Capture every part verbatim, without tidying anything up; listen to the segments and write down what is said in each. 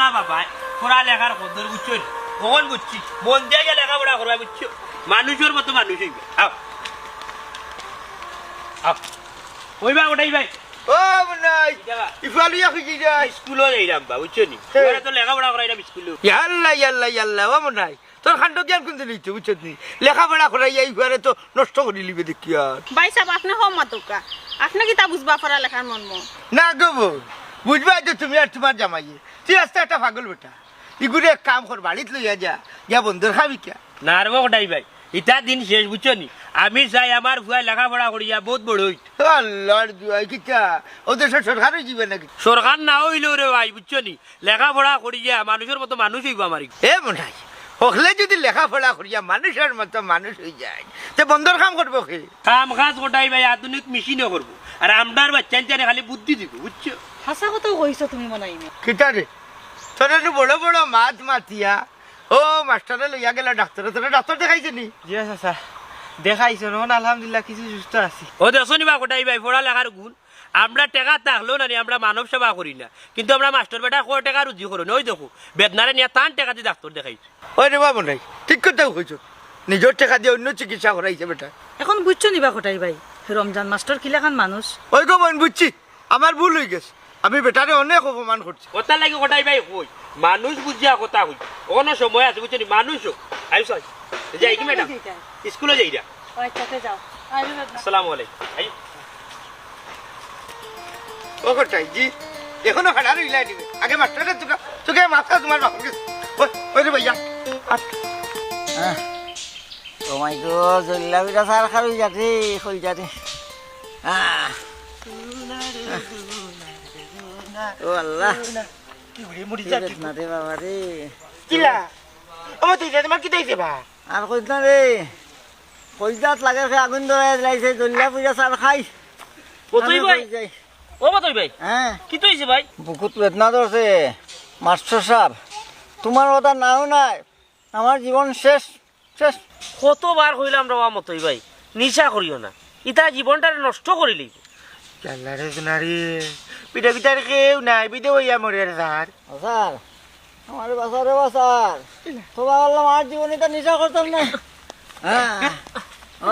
না বাবা, পড়া লেখার কদর বুঝছো নি? অখন বুঝছি, মন দিয়া গিয়া লেখাপড়া করবায় বুঝছো, মানুষর মতো মানুষ অইবায়। আও, আও। অইবা ওটাই ভাই। ও মনাই, ইটা বা? ইফালিয়া খুঁজি যায়। স্কুলো যাইরাম বা, বুঝছো নি? হে। ওরা তো লেখাপড়া করাইরাম স্কুলো। ইয়াল্লা, ইয়াল্লা, ইয়াল্লা, ও মনাই। তোর কাণ্ড জ্ঞান কুনদিন অইতো, বুঝছত নি? লেখাপড়া করাইয়া ইগুয়ারে তো নষ্ট করিলিবে দেখিয়ার। ভাইসাব, আপনে কম মাতউক্কা। আপনে কিতা বুঝবা পড়া লেখার মর্ম? না গো বইন, বুঝবায় তো তুমি আর তুমার জামাইয়ে। তুই আস্তা একটা পাগল বেটা। ইগুরে এক কাম কর, বাড়িত লইয়া যা, গিয়া বন্দর খাবি কিয়া? না রে বা কটাই ভাই, ইতা দিন শেষ, বুঝছো নি? আমি চাই আমার ফুয়ায় লেখাপড়া করিয়া বউত বড় অইতো। আল্লার দুয়াই কিতা? ও দেশর সরকার অইযিবা নাকি? সরকার না অইলেও রে ভাই, বুঝছো নি? লেখাপড়া করিয়া মানুষর মতো মানুষ অইবো আমার। এ মনাই, হকলে যুদি লেখাপড়া করিয়া মানুষর মতো মানুষ অইযায়, তে বন্দর কাম করবো কে? কাম কাজ কটাই ভাই আধুনিক মেশিনে করবো, আর আমরার বাইচ্চাইন্তরে খালি বুদ্ধি দিবো, বুঝছো? হাছা কথাউ কইছো তুমি মনাই। কিতা রে? তোরে নু বড় বড় মাত মাতিয়া, ও মাস্টারে লইয়া গেলা ডাক্তরর, তোরে ডাক্তর দেখাইছে নি? জি চাচা, দেখাইছইন, অখন আলহামদুলিল্লাহ কিছু সুস্থ আছি। ও দেখছো নি বা কটাই ভাই, পড়া লেখার গুণ। আমরা টেকা থাকলেও নানি, আমরা মানব সেবা করি না, কিন্তু আমরা মাস্টার বেটায় কয় টেকা রুজি করইন। ওই দেখো, বেদনারে নিয়া তান টেকা দি ডাক্তর দেখাইছে। ওই রে বা মনাই, ঠিক কথাউ কইছো, নিজর টেকা দিয়া অইন্য চিকিৎসা করাইছে বেটায়। অখন বুঝছো নি বা কটাই ভাই, রমজান মাস্টার কিলাখান মানুষ? ওই গো বইন, বুঝছি, আমার ভুল অইগেছে, আমি বেটারে অনেক অপমান করছি। অতার লাগি কটাই ভাই কই, মানুষ বুঝিয়া কথা কই, অখনো সময় আছে, বুঝছো নি? মানুষ অউক। আইছো, আইছো। যাই কি ম্যাডাম? স্কুলো যাইরা। ও আচ্ছা, তে যাও। আইবো ম্যাডাম। আসসালামু আলাইকুম। আই। ও কটাই জি, অখনো খাড়া রইলা নি? আগে মাস্টারে তোকে, তোকে মাথা তুমার বাপর গেছে। ওই, ওই রে ভাইয়া, আট। হ্যাঁ। ও মাই গো, জল্লা বিটা সার খার অই যাতে, কই যাতে। আহ। ও আল্লাহ। কি ঘুরে মরি কি যাচ্ছে। বেদনা রে বাবা রে। কিলা? ও তুই যা, তুমার কিতা অইছে বা? আর কইছ না রে। কইজাত লাগে সে আগুন ধরাই দিলাইছে, জল্লা পুড়া সার খাই। মতই আমি ভাই। কই যাই। ও মতই ভাই। হ্যাঁ। কিতা অইছে ভাই? বুকুত বেদনা ধরছে। মাস্টার সাব, তুমার কথা নাও নাই। আমার জীবন শেষ, শেষ। কতবার কইলাম রে বা মতই ভাই, নিশা করিও না, ইতা জীবনটারে নষ্ট করিলিবো। ইয়াল্লা রে জুনারি, পিঠা পিঠার কেউ নাই, বিদে অইয়া মরের যার। ও স্যার, আমারে বাঁচাও রে বাঁচাও। তোবা আল্লাহ, আমার জীবনে ইতা নিশা করতাম না। হ্যাঁ।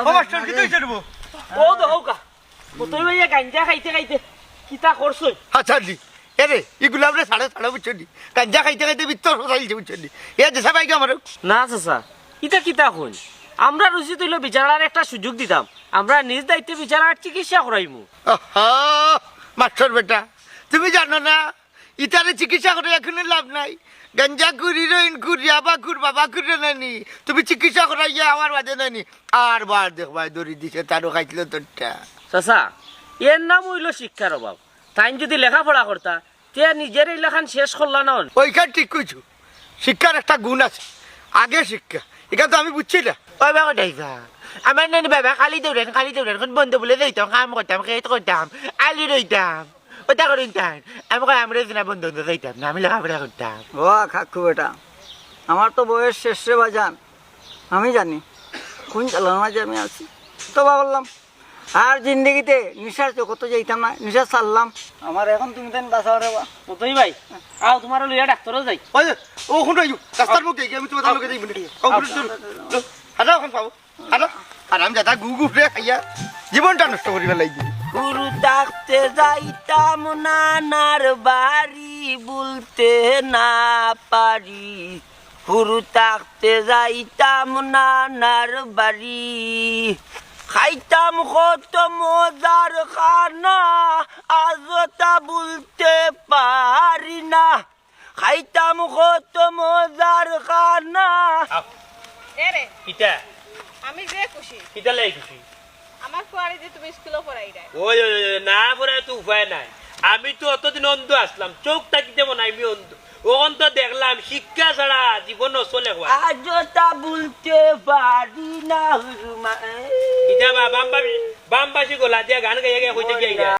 ও মাস্টার, কিতা অইছে রে বা? ও তো হউকা। কতই ভাইয়া গাঞ্জা খাইতে খাইতে কিতা করছইন? আচ্ছা জি, এরে, ইগুলা আমরা ছাড়া ছাড়া বুঝছো নি? গাঞ্জা খাইতে খাইতে ভিতর ফসাইলছে বুঝছো নি? এ দেশা বাইকে আমার। না চাচা, ইতা কিতা কইন? আমরার উচিত অইলো বিচারার একটা সুযোগ দিতাম। আমরা নিজ দায়িত্বে বিচারার চিকিৎসা করাইমু। আহা, মাস্টার বেটা, তুমি জানো না ইতারে চিকিৎসা করিয়া কুনু লাভ নাই। গাঞ্জাখুর, হিরোইনখুর, ইয়াবাখুর, বাবাখুর রে নানি। তুমি চিকিৎসা করাইয়া আমার বাদে নানি। আর বার দেখবায় দড়ি দিছে, তারও খাইছিল তোরটা। চাচা, এর নাম অইলো শিক্ষার অভাব। তাইন যুদি লেখাপড়া করতা, তে নিজের ইলাখান শেষ করলা না অন। ওইখান ঠিক কইছো। শিক্ষার একটা গুণ আছে। আগে শিক্ষা। ইখান তো আমি বুঝছি না। ওই বাবা যাইবা। আমার নানি বাবা খালি দৌড়ান, খালি দৌড়ান। কোন বন্ধ বলে যাইতাম, কাম করতাম, খেত করতাম, আলু রইতাম। ওটা করুন তাই। আমি কই, আমরা না বন্ধ বন্ধ যাইতাম না, আমি লেখাপড়া করতাম। ও কাকু বেটা, আমার তো বয়স শেষ রে বাজান, আমি জানি কোন জ্বালার মাঝে আমি আছি। তো বাবা বললাম, আর জিন্দেগিতে নিশার জগতো যাইতাম না, নিশা ছাড়লাম। আমার এখন তুমি তাই বাঁচাও রে বা। মতই ভাই, আও, তুমারে লইয়া ডাক্তরও যাই। ওই যে, ও কোন রাস্তার মুখে গিয়ে আমি তোমার লগে যাইব না। ও, আও। চলো, চলো। হাঁটাও এখন পাবো। আরে, হারামজাদা গু গু রে খাইয়া জীবনটা নষ্ট করিবার লাগি। হুরু থাকতে যাইতাম নানার বাড়ি, ভুলতে না পারি। হুরু থাকতে যাইতাম নানার বাড়ি, খাইতাম কত মজার খানা, আজও তা ভুলতে পারি না। খাইতাম কত মজার খানা। আপ। এরে, কিতা? আমি যে খুশি। কিতা লাগি খুশি? আমার ফুয়ারে যে তুমি স্কুলো পড়াইরায়। ওই, ওই, ওই, না পড়ায় তো উপায় নাই। আমি তো অতদিন অন্ধ আছলাম, চউখ থাকিতে মনে হয় আমি অন্ধ। অখন তো দেখলাম শিক্ষা ছাড়া জীবন নচলে। আজও তা ভুলতে পারি না হুরুমা। ইটা বা বামবাসি, বামবাসি গলা দিয়া গান গাইয়া গাইয়া কইতে গিয়া।